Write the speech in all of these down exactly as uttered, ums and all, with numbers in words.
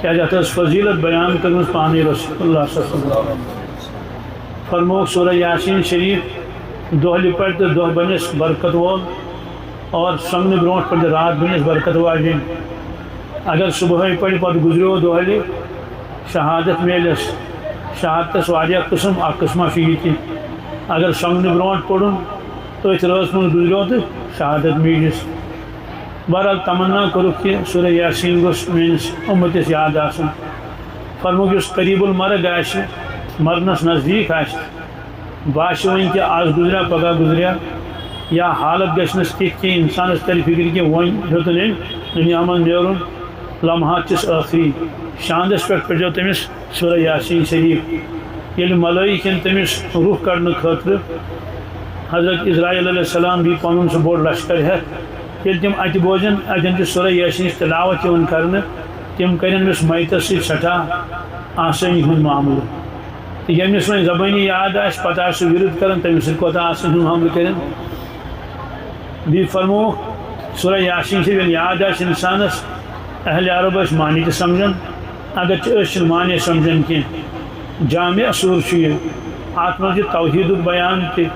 کیازِ اتھ ٲس فضیلت بیان کٔرمٕژ پانے رسول اللہ صلی اللہ علیہ وسلم۔ فرمووُکھ سورہ یاسین شریف دۄہلہِ پرِ تہٕ دۄہ بنٮ۪س برکت وول، اور شۄنٛگنہٕ برونٛٹھ پرِ تہٕ راتھ بنٮ۪س برکت واجیٚنۍ۔ اگر صبحٲے پرِ پتہٕ گُزریو دۄہلہِ، شہادت میلٮ۪س۔ شہادتس واریاہ قٕسم، اکھ قٕسمہ چھُ یہِ تہِ۔ اگر شۄنٛگنہٕ برونٛٹھ پوٚرُن، أتھۍ رٲژ منٛز گُزریو تہٕ شہادت میٖجِس۔ بہرحال، تمنا کٔرٕکھ کہِ سورہ یاسین گوٚژھ میٲنِس اُمتِس یاد آسُن۔ فرمووُکھ، یُس قریب المرگ آسہِ، مرنس نزدیٖک آسہِ، باسہِ وۄنۍ کہِ آز گُزریا، پگاہ گُزریا، یا حالت گژھِ نہٕ تِژھ کینٛہہ، انسانس ترِ فکرِ کہِ وۄنۍ ہیوٚتُن أمۍ دُنیا منٛز نیرُن، لمحات چھِس ٲخری۔ شاندس پٮ۪ٹھ پٔرۍزیو تٔمِس سورہ یاسین شریف۔ ییٚلہِ ملٲیکن تٔمِس روح کڑنہٕ خٲطرٕ حضرت اسرائیل علیہ السلام بیٚیہِ پنُن سُہ بوٚڑ لشکر ہٮ۪تھ، ییٚلہِ تِم اتہِ بوزن، اتٮ۪ن چھِ سورہ یاسینٕچ تلاوت یِوان کرنہٕ، تِم کرن أمِس میتس سۭتۍ سٮ۪ٹھاہ آسٲنی ہُنٛد معاملہٕ۔ تہٕ ییٚمِس وۄنۍ زبٲنی یاد آسہِ، پتہٕ آسہِ سُہ ورد کران، تٔمِس سۭتۍ کوتاہ آسٲنی ہُنٛد معاملہٕ کرن۔ بیٚیہِ فرمووُکھ، سورہ یاسین چھِ ییٚلہِ یاد آسہِ انسانس، اہل عرب ٲسۍ معنی تہِ سمجھان، اگرچہِ أسۍ چھِنہٕ معنی سمجھان کینٛہہ۔ جامع سورہ چھُ یہِ، اتھ منٛز چھُ توحیدُک بیان تہِ،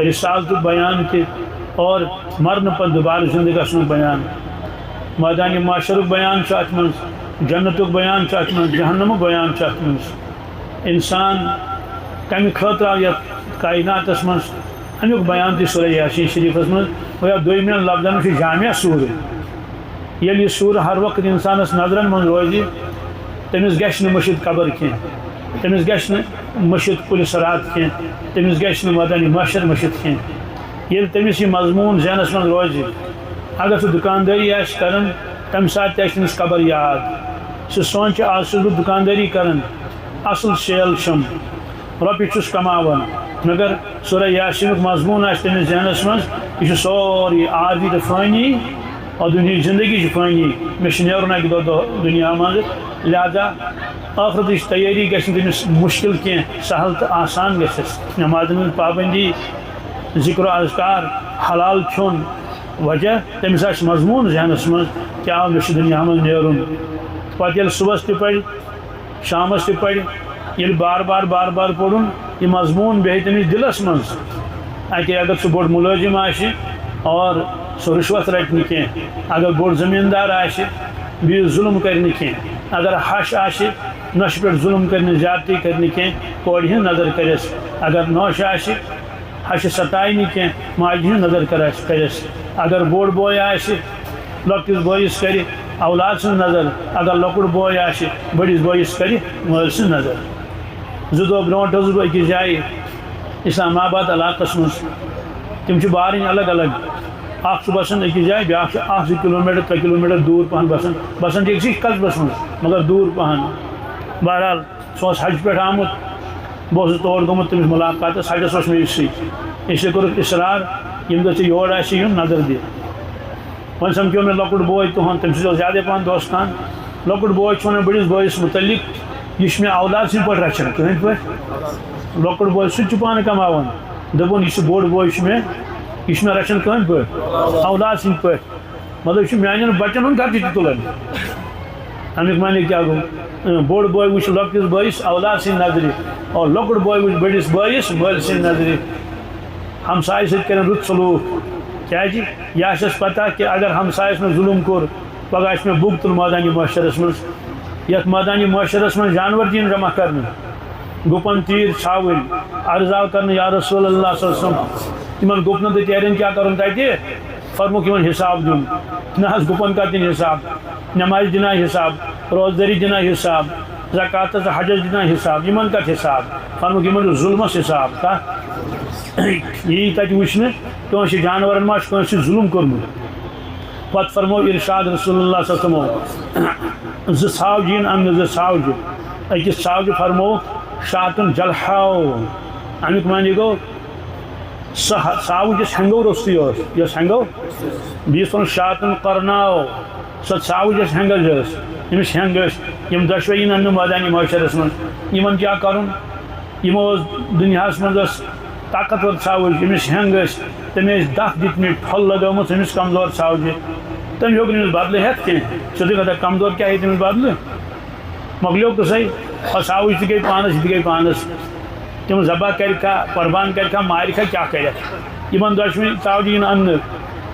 رسالتُک بیان تہِ، اور مرنہٕ پتہٕ دوبارٕ زندٕ گژھنُک بیان۔ میدان محشرُک بیان چھُ اتھ منٛز، جنتُک بیان چھُ اتھ منٛز، جہنمُک بیان چھُ اتھ منٛز۔ انسان کمہِ خٲطرٕ آو یتھ کائناتس منٛز، امیُک بیان تہِ سورہ یاسین شریفس منٛز۔ گویا دوٚیمٮ۪ن لفظن چھُ جامع سورہ۔ ییٚلہِ یہِ سورہ ہر وقت انسانس نظرن منٛز روزِ، تٔمِس گژھِ نہٕ مٔشِتھ قبر کینٛہہ، تٔمِس گژھِ نہٕ مٔشِتھ پُلہِ صراط کینٛہہ، تٔمِس گژھِ نہٕ میدانِ محشر مٔشِتھ کینٛہہ۔ ییٚلہِ تٔمِس یہِ مضموٗن ذہنس منٛز روزِ، اگر سُہ دُکاندٲری آسہِ کران، تمہِ ساتہٕ تہِ آسہِ تٔمِس قبر یاد۔ سُہ سونٛچہِ، آز چھُس بہٕ دُکاندٲری کران، اصل سیل چھم، رۄپیہِ چھُس کماوان، مگر سورہ یاسینُک مضموٗن آسہِ تٔمِس ذہنس منٛز، یہِ چھُ سورُے عارضی تہٕ فٲنی، اور دُنیہٕچ زندگی چھِ فٲنی، مےٚ چھُ نیرُن اکہِ دۄہ دۄہ دُنیا منٛز، لہذا ٲخرتٕچ تیٲری گژھِ نہٕ تٔمِس مُشکِل کینٛہہ، سہل تہٕ آسان گژھٮ۪س۔ نمازن ہٕنٛز پابندی، ذکر و اذکار، حلال کھیوٚن، وجہ تٔمِس آسہِ مضموٗن ذہنس منٛز، کیٛاہ مےٚ چھُ دُنیا منٛز نیرُن۔ پتہٕ ییٚلہِ صُبحس تہِ پرِ، شامس تہِ پرِ، ییٚلہِ بار بار بار بار پوٚرُن، یہِ مضموٗن بیٚہہِ تٔمِس دِلس منٛز۔ اَکہِ اگر سُہ بوٚڑ مُلٲزِم آسہِ اور سُہ رُشوت رَٹہِ نہٕ کینٛہہ، اگر بوٚڑ زٔمیٖندار آسہِ، بیٚیِس ظُلُم کَرِ نہٕ کینٛہہ، اگر ہَش آسہِ، نۄشہِ پٮ۪ٹھ ظُلُم کَرِ نہٕ، زیادتی کَرِ نہٕ کینٛہہ، کورِ ہِنٛز نظر کَرٮ۪س، اگر نوش آسہِ، ہَشہِ ستایہِ نہٕ کینٛہہ، ماجہِ ہِنٛز نظر کَرٮ۪س، کَرٮ۪س۔ اگر بوٚڑ بوے آسہِ، لۄکٹِس بٲیِس کَرِ اولاد سٕنٛز نظر، اگر لۄکُٹ بوے آسہِ، بٔڑِس بٲیِس کَرِ مٲلۍ سٕنٛز نظر۔ زٕ دۄہ برونٛٹھ اوسُس بہٕ أکِس جایہِ اسلام آباد علاقَس منٛز۔ تِم چھِ بارٕنۍ الگ الگ۔ اَکھ چھُ بَسان أکِس جایہِ، بیٛاکھ چھُ اَکھ زٕ کِلوٗ میٖٹر، ترٛےٚ کِلوٗ میٖٹر دوٗر پَہَن بَسان۔ بَسان چھِ أکسٕے قصبَس منٛز، مگر دوٗر پَہَن۔ بہرحال، سُہ اوس حجہِ پٮ۪ٹھ آمُت۔ بہٕ اوسُس تور گوٚمُت تٔمِس مُلاقاتَس، حجَس اوس مےٚ یہِ سۭتۍ۔ اس لیے کوٚرُکھ اصرار، ییٚمہِ دۄہ ژےٚ یور آسہِ یُن، نظر دِ۔ وۄنۍ سَمکھیو مےٚ لۄکُٹ بوے تُہُنٛد، تٔمِس سۭتۍ اوس زیادَے پَہَن دوستان۔ لۄکُٹ بوے چھُ وَنان بٔڑِس بٲیِس مُتعلِق، یہِ چھُ مےٚ اولاد سٕنٛدۍ پٲٹھۍ رَچھان۔ کٕہٕنۍ پٲٹھۍ؟ لۄکُٹ بوے سُہ تہِ چھُ پانہٕ کَماوان۔ دوٚپُن، یہِ چھُ بوٚڑ بوے چھُ مےٚ، یہِ چھُ مےٚ رَچھان کٕہٕنۍ پٲٹھۍ؟ اولاد سٕنٛدۍ پٲٹھۍ۔ مطلب، یہِ چھُ میٛانٮ۪ن بَچَن ہُنٛد خرچہٕ تہِ تُلان۔ اَمیُک معنی کیٛاہ گوٚو؟ اۭں، بوٚڑ بوے وٕچھِ لۄکٹِس بٲیِس اولاد سٕنٛدِ نظرِ، اور لۄکُٹ بوے وٕچھِ بٔڑِس بٲیِس مٲلۍ سٕنٛدِ نظرِ۔ ہمسایہِ سۭتۍ کَرن رُت سلوٗک، کیٛازِ یہِ آسٮ۪س پَتہ کہِ اگر ہمسایَس مےٚ ظُلُم کوٚر، پَگاہ آسہِ مےٚ بُگتُل مٲدانِ محشرَس منٛز۔ یَتھ مٲدانِ محشرَس منٛز جانوَر تہِ یِن جمع کَرنہٕ، گُپَن، تیٖر، ژھاوٕلۍ، عرض آو کَرنہٕ، یا رسول اللہ صلی اللہ علیہ وسلم، تِمَن گُپنَن تہٕ تیرٮ۪ن کیٛاہ کَرُن تَتہِ؟ فرمووُکھ یِمَن حِساب دیُن۔ نہ حظ، گُپَن کَتہِ دِن حِساب؟ نمازِ دِنا حِساب، روزدٲری دِنا حِساب، زکوٰتَس حجَس دِنا حِساب، یِمَن کَتہِ حِساب؟ فرمووُکھ یِمَن دیُن ظُلمَس حِساب۔ کَتھ؟ یی تَتہِ وٕچھنہٕ، کٲنٛسہِ جانوَرَن ما چھُ کٲنٛسہِ سۭتۍ ظُلُم کوٚرمُت۔ پَتہٕ فرموو اِرشاد رسول اللہ صلی اللہ علیہ وسلمو، زٕ ژھاوجہِ یِن اَننہٕ، زٕ ژھاوجہِ۔ أکِس ژھاوجہِ فرمووُکھ شاتُن جلحاو۔ اَمیُک معنی گوٚو، سۄ ہ-، ژھاوٕج یۄس ہٮ۪نٛگو روٚستُے ٲس، یۄس ہٮ۪نٛگو، بیٚیِس ووٚنُکھ شاتُن قرناو، سۄ ژھاوٕج یۄس ہٮ۪نٛگٕج ٲس، أمِس ہٮ۪نٛگ ٲسۍ، یِم دۄشوَے یِن اَننہٕ مٲدانِ محشرَس منٛز۔ یِمَن کیٛاہ کَرُن؟ یِمو اوس دُنیاہَس منٛز ٲس طاقتور ژھاوٕج، أمِس ہٮ۪نٛگ ٲسۍ، تٔمۍ ٲسۍ دَکھ دِتمٕتۍ، پھۄل لَگٲومٕژ أمِس کمزور ژھاوجہِ۔ تٔمۍ ہیوٚک نہٕ أمِس بدلہٕ ہٮ۪تھ کینٛہہ۔ سیوٚدُے کَتھا، کمزور کیٛاہ ہیٚیہِ تٔمِس بدلہٕ؟ مۄکلیو قٕصے۔ اور ژھاوٕج تہِ گٔے پانَس، یہِ تہِ گٔے پانَس۔ تِم ذبح کَرِکھا، قۄربان کَرِکھا، مارِکھا، کیٛاہ کَرٮ۪کھ؟ یِمَن دۄشوٕنی ژھاوجہِ یِن اَننہٕ۔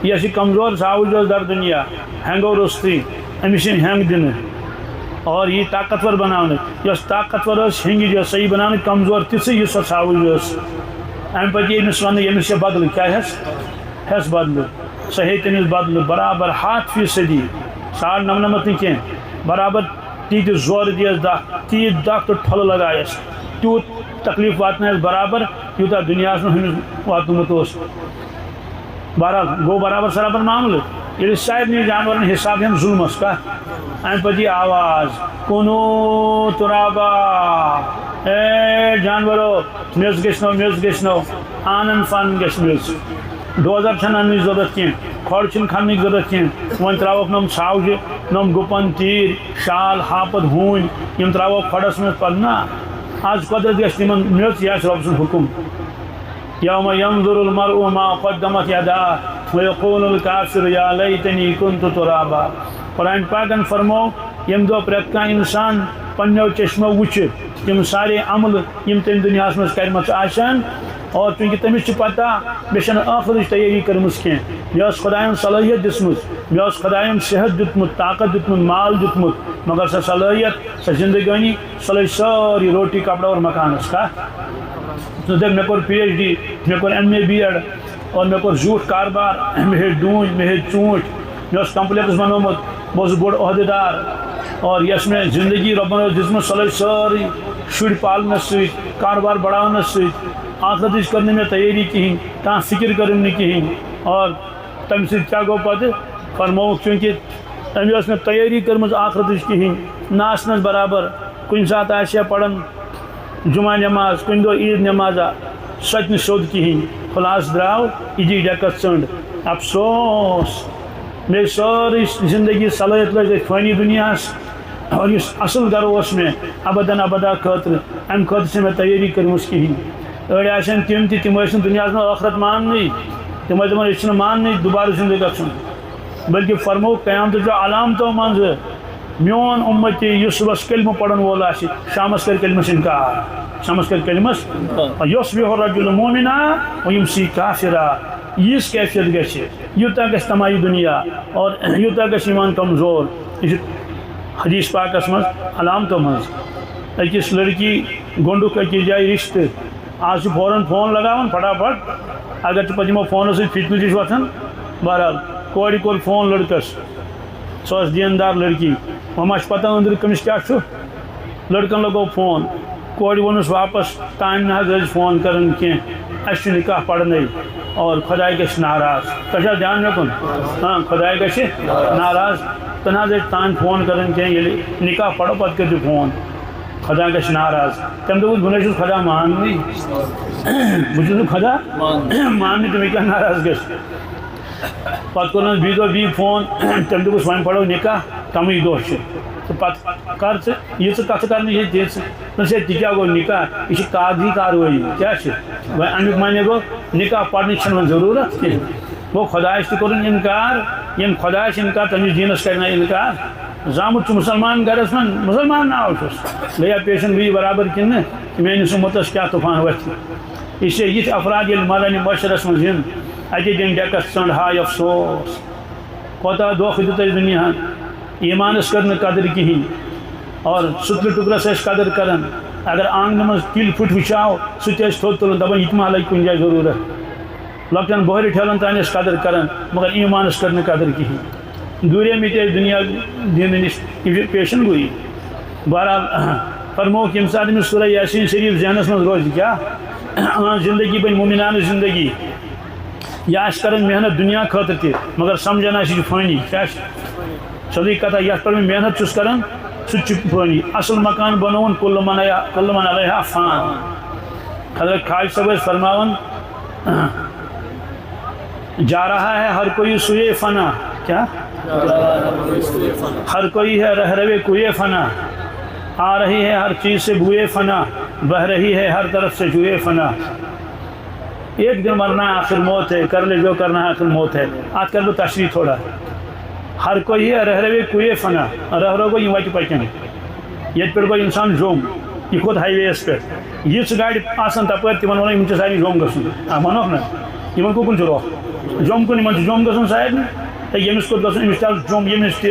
یۄس یہِ کمزور ژھاوٕج ٲس در دُنیا، ہٮ۪نٛگو روٚستُے، أمِس یِن ہٮ۪نٛگ دِنہٕ اور یہِ طاقتور بَناونہٕ۔ یۄس طاقتور ٲس، ہٮ۪نٛگِج ٲس، سۄ یی بَناونہٕ کمزور تِژھٕے، یُس سۄ ژھاوٕج ٲس۔ اَمہِ پَتہٕ یی أمِس وَننہٕ، ییٚمِس یہِ بدلہٕ کیٛاہ ہٮ۪س؟ ہٮ۪س بدلہٕ۔ سۄ ہیٚیہِ تٔمِس بدلہٕ برابر ہَتھ فیٖصدی، ساڑ نَمنَمَتھ نہٕ کینٛہہ، برابر تیٖتِس زورٕ دِیَس دَکھ، تیٖتۍ دَکھ تہٕ ٹھۄلہٕ لگایَس، تیوٗت تکلیٖف واتنایَس برابر، یوٗتاہ دُنیاہَس منٛز ہُمِس واتنومُت اوس۔ بہرحال، گوٚو برابر سرابر معاملہٕ۔ ییٚلہِ سارنٕے جانوَرَن حساب ہٮ۪ن ظُلمَس، کَتھ؟ اَمہِ پَتہٕ یی آواز، "کُنوٗ تُرابا، اے جانوَرو، میٚژ گٔژھنو، میٚژ گٔژھنو، آنَن پَنُن گژھِ میٚژ۔" ڈوزر چھَنہٕ اَننٕچ ضوٚرَتھ کینٛہہ، کھۄڑ چھِنہٕ کھننٕچ ضوٚرَتھ کینٛہہ۔ وۄنۍ ترٛاوَکھ نۄم ژھاوجہِ، نۄم گُپَن، تیٖرۍ، شال، ہاپت، ہوٗنۍ، یِم ترٛاوَو کھۄڑَس منٛز پَتہٕ۔ نہ، آز قۄدرت گژھِ تِمَن میٚژ، یہِ آسہِ رۄب سُنٛد حُکُم۔ یوم ینظر المرء ما قدمت یداه ویقول الکافر یا لیتنی کنت ترابا۔ قرآن پاکن فرموو، ییٚمہِ دۄہ پرٛٮ۪تھ کانٛہہ اِنسان پنٛنیو چشمو وٕچھِ تِم سارے عملہٕ، یِم تٔمۍ دُنیاہَس منٛز کَرِمَژٕ آسَن، اور چوٗنٛکہِ تٔمِس چھِ پَتہ، مےٚ چھَنہٕ ٲخرٕچ تیٲری کٔرمٕژ کینٛہہ۔ مےٚ ٲس خۄدایَن صلٲحیت دِژمٕژ، مےٚ اوس خۄدایَن صحت دیُتمُت، طاقت دیُتمُت، مال دیُتمُت، مگر سۄ صلٲحیت، سۄ زندگٲنی، سۄ لٔج سٲرٕے روٹی، کپڑا اور مکانَس۔ کَتھ؟ دوٚپ، مےٚ کوٚر پی ایچ ڈی، مےٚ کوٚر ایم اے بی ایڈ، اور مےٚ کوٚر زیوٗٹھ کاربار، مےٚ ہیٚتۍ ڈوٗنۍ، مےٚ ہیٚتۍ ژوٗنٛٹھۍ، مےٚ اوس کمپلیکس بنوومُت، بہٕ اوسُس بوٚڑ عہدیدار، اور یۄس مےٚ زندگی رۄبن ٲس دِژمٕژ، سۄ لٔج سٲرٕے شُرۍ پالنس سۭتۍ، کاربار بڑاونس سۭتۍ، آخرتٕچ کٔر نہٕ مےٚ تیٲری کِہیٖنۍ، کانٛہہ فکر کٔرٕم نہٕ کِہیٖنۍ۔ اور تمہِ سۭتۍ کیٛاہ گوٚو پتہٕ؟ فرمووُکھ، چوٗنٛکہِ أمۍ ٲس نہٕ تیٲری کٔرمٕژ آخرتٕچ کِہیٖنۍ، نہ آسنَس برابر۔ کُنہِ ساتہٕ آسہِ ہا پَران جمعہ نٮ۪ماز، کُنہِ دۄہ عیٖد نٮ۪مازا، سۄ تہِ نہٕ سیوٚد کِہیٖنۍ۔ خلاصہٕ درٛاو یہِ جی ڈٮ۪کَس ژٔنٛڈ۔ افسوس، مےٚ سٲرٕے زندگی صلٲحیت لٔج أتھۍ فٲنی دُنیاہَس، اور یُس اَصٕل گَرٕ اوس مےٚ اَبَدَن اَبَدا خٲطرٕ، اَمہِ خٲطرٕ چھَنہٕ مےٚ تیٲری کٔرمٕژ کِہیٖنۍ۔ أڑۍ آسن تِم تہِ، تِم ٲسۍ نہٕ دُنیاہَس منٛز ٲخرت ماننٕے، تِم ٲسۍ دَپان، أسۍ چھِنہٕ ماننٕے دُبارٕ زِندٕ گژھُن۔ بلکہ فرموو، قیامتٕچ علامتو منٛزٕ میون اُمتی یُس صُبحس کلمہٕ پرن وول آسہِ، شامس کرِ کلمس انکار، شامس کرِ کلمس، یصبح الرجل مؤمنا ویمسی کافرا، یِژھ کیفیت گژھِ، یوٗتاہ گژھِ تمایہِ دُنیا اور یوٗتاہ گژھِ ایمان کمزور۔ یہِ چھُ حدیث پاکس منٛز علامتو منٛز۔ أکِس لڑکی گوٚنڈُکھ أکِس جایہِ رشتہٕ، آز چھُ فوراً فون لگاوان فٹافٹ، اگر تہِ پتہٕ یِمو فونو سۭتۍ فتنہٕ تہِ چھُ وۄتھان۔ بہرحال، کورِ کوٚر فون لڑکس، سۄ ٲس دیندار لڑکی، وۄنۍ ما چھِ پتہ أنٛدرٕ کٔمِس کیٛاہ چھُ۔ لڑکن لگوو فون، کورِ ووٚنُس واپس، تانۍ نہ حظ ٲسۍ فون کران کینٛہہ، اَسہِ چھُ نکاح پرنَے اور خۄداے گژھِ ناراض۔ تۄہہِ چھا دھیان مےٚ کُن؟ ہاں، خۄداے گژھِ ناراض۔ تۄہہِ نہ حظ ٲسۍ تانۍ فون کران کینٛہہ، ییٚلہِ نکاح پرو پتہٕ کٔرۍزِ فون۔ خدا گژھِ ناراض۔ تٔمۍ دوٚپُس، بہٕ نَے چھُس خدا ماننٕے۔ بہٕ چھُس نہٕ خدا ماننٕے، تٔمِس کیٛاہ ناراض گژھِ؟ پَتہٕ کوٚرنَس بیٚیہِ دۄہ بیٚیہِ فون، تٔمۍ دوٚپُس، وۄنۍ پَرو نِکاح، تَمٕے دۄہ چھُ۔ تہٕ پَتہٕ کَر ژٕ یہِ ژٕ کَتھٕ کَرنٕچ چھے دِژ؟ دوٚپُس، ہے، تہِ کیٛاہ گوٚو نِکاح؟ یہِ چھِ کاغذی کاروٲیی۔ کیٛاہ چھِ؟ وۄنۍ اَمیُک معنی گوٚو، نِکاح پَرنٕچ چھَنہٕ وۄنۍ ضروٗرت کینٛہہ۔ گوٚو، خۄدایَس تہِ کوٚرُن اِنکار، ییٚمۍ خۄدایَس اِنکار، تٔمِس دیٖنَس کَرِ نہ اِنکار۔ زامُت چھُ مُسلمان گَرَس منٛز، مُسلمان ناو چھُس۔ گٔیا پیشن گٔیی برابر کِنہٕ نہٕ؟ میٛٲنِس اُمتَس کیٛاہ طوٗفان وۄتھِ؟ اس لیے یِتھۍ افراد ییٚلہِ مَرَن یِم معاشرَس منٛز یِن، اَتہِ دِن ڈٮ۪کَس ژٔنٛڈ، ہاے افسوس۔ کوتاہ دھوکہٕ دیُت اَسہِ دُنیاہَن۔ ایٖمانَس کٔر نہٕ قدٕر کِہیٖنۍ۔ اور سُترٕ ٹُکرَس ٲسۍ قدٕر کَران۔ اگر آنٛگنہٕ منٛز کِلۍ پھٕٹۍ وٕچھاو، سُہ تہِ ٲسۍ تھوٚد تُلان، دَپان، یہِ تہِ ما لَگہِ کُنہِ جایہِ ضروٗرت۔ لۄکٹٮ۪ن بۄہرِ ٹھیلَن تام ٲسۍ قدٕر کَران، مگر ایٖمانَس کٔر نہٕ قدٕر کِہیٖنۍ۔ دوٗریمٕتۍ ٲسۍ دُنیا دیٖنہٕ نِش، یہِ پیشن گویی۔ بہرحال، فرمووُکھ، ییٚمہِ ساتہٕ أمِس سورہ یاسیٖن شریٖف ذہنَس منٛز روزِ، کیٛاہ؟ أہٕنٛز زندگی بَنہِ مومِنانہٕ زندگی۔ یہِ آسہِ کَران محنت دُنیا خٲطرٕ تہِ، مگر سَمجھان آسہِ، یہِ چھُ فٲنی۔ کیٛاہ چھُ؟ سیوٚدُے کَتھا، یَتھ پٮ۪ٹھ وۄنۍ محنت چھُس کَران، سُہ تہِ چھُ فٲنی۔ اَصٕل مکان بَنووُن، کُلُّ مَن علیہا، کُلُّ مَن علیہا فان۔ حضرت خواجہ صٲب ٲسۍ فرماوان، جا رہا ہے ہر کوئی سوئے فنا۔ کیا؟ ہر کوئی ہے رہ روے کوئے فنا، آ رہی ہے ہر چیز سے بوئے فنا، بہ رہی ہے ہر طرف سے جوئے فنا۔ ایک دن مرنا ہے، آخر موت ہے، کر لے جو کرنا ہے، آخر موت ہے۔ آج کل کو تشریح تھوڑا۔ ہر کوئی ہے رہ روے کوئے فنا، رہ رو کو یوں وتہِ پکن۔ ییٚتہِ پٮ۪ٹھ گوٚو اِنسان جوٚم، یہِ کھوٚت ہاے وے یَس پٮ۪ٹھ۔ یِژھ گاڑِ آسَن تَپٲرۍ، تِمَن وَنو یِمَن چھِ سارنٕے جوٚم گژھُن۔ آ، وَنوکھ نہ؟ یِمَن کُکُن چھُ روٚخ؟ جوٚم کُن، یِمَن چھُ جوٚم گژھُن سارنٕے۔ ہے، ییٚمِس کوٚت گژھُن، أمِس تہِ آسہِ جوٚم، ییٚمِس تہِ